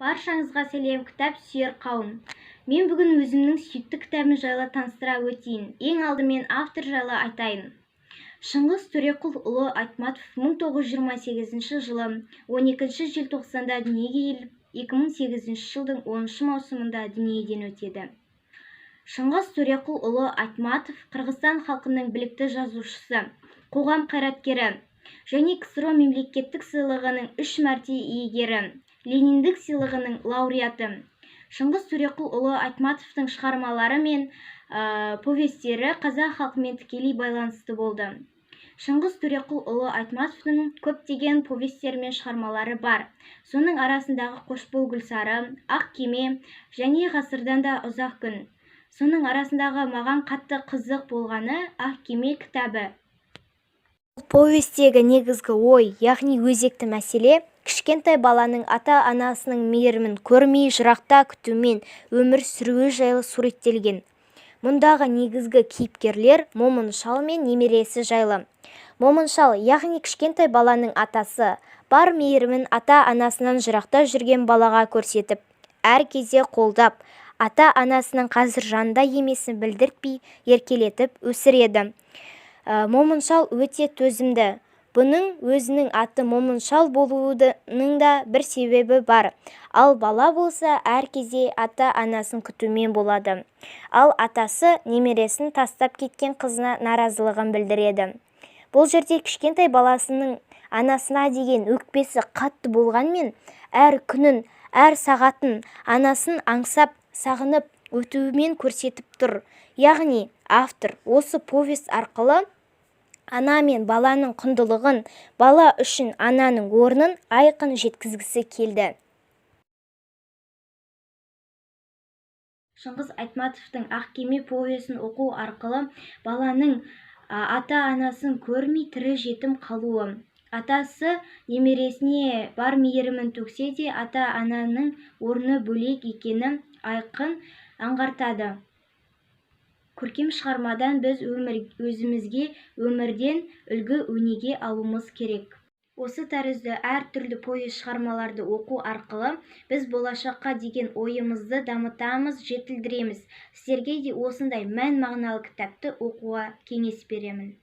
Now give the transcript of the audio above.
Баршаңызға сәлем, кітап сүйер қауым. Мен бүгін өзімнің сүйікті кітабым жайлы таныстыра өтейін. Ең алдымен автор жайлы айтайын. Шыңғыс Төреқұлұлы Айтматов 1928 жылы 12 желтоқсанда дүниеге келіп, 2008 жылдың 10 маусымында дүниеден өтеді. Шыңғыс Төреқұлұлы Айтматов Қырғызстан халқының білікті жазушысы, қоғам қайраткері және КСРО мемлекеттік сыйлығының 3 мәрте иегері, Лениндік сыйлығының лауреаты. Шыңғыс Төреқұлұлы Айтматовтың шығармалары мен повестері қазақ халқымен тікелей байланысты болды. Шыңғыс Төреқұлұлы Айтматовтың көптеген повестері мен шығармалары бар. Соның арасындағы Қош бол Гүлсары, Ақ кеме және Ғасырдан да ұзақ күн. Соның арасындағы маған қатты қызық болғаны Ақ кеме кітабы. Повестегі негізгі ой, яғни өзекті мәселе кішкентай баланың ата-анасының мейірімін көрмей жырақта күтумен өмір сүруі жайлы суреттелген. Мұндағы негізгі кейіпкерлер Момын шал мен немересі жайлы. Момын шал, яғни кішкентай баланың атасы, бар мейірімін ата-анасынан жырақта жүрген балаға көрсетіп, әр кезде қолдап, ата-анасының қазір жанында емесін білдіртпей еркелетіп өсіреді. Момын шал өте төзімді. Бұның өзінің аты Момын шал болуының да бір себебі бар. Ал бала болса әр кезде ата-анасын күтумен болады. Ал атасы немересін тастап кеткен қызына наразылығын білдіреді. Бұл жерде кішкентай баласының анасына деген өкпесі қатты болғанмен, әр күнін, әр сағатын анасын аңсап, сағынып өтуімен көрсетіп тұр. Яғни автор осы повесть арқылы ана мен баланың құндылығын, бала үшін ананың орнын айқын жеткізгісі келді. Шыңғыс Айтматовтың Ақ кеме повесін оқу арқылы баланың ата-анасын көрмей тірі жетім қалуы, атасы немересіне бар мейірімін төксе де ата-ананың орны бөлек екені айқын аңғартады. Көркем шығармадан біз өзімізге өмірден үлгі өнеге алуымыз керек. Осы тәрізді әр түрлі повесть шығармаларды оқу арқылы біз болашаққа деген ойымызды дамытамыз, жетілдіреміз. Сіздерге де осындай мән-мағыналы кітапты оқуға кеңес беремін.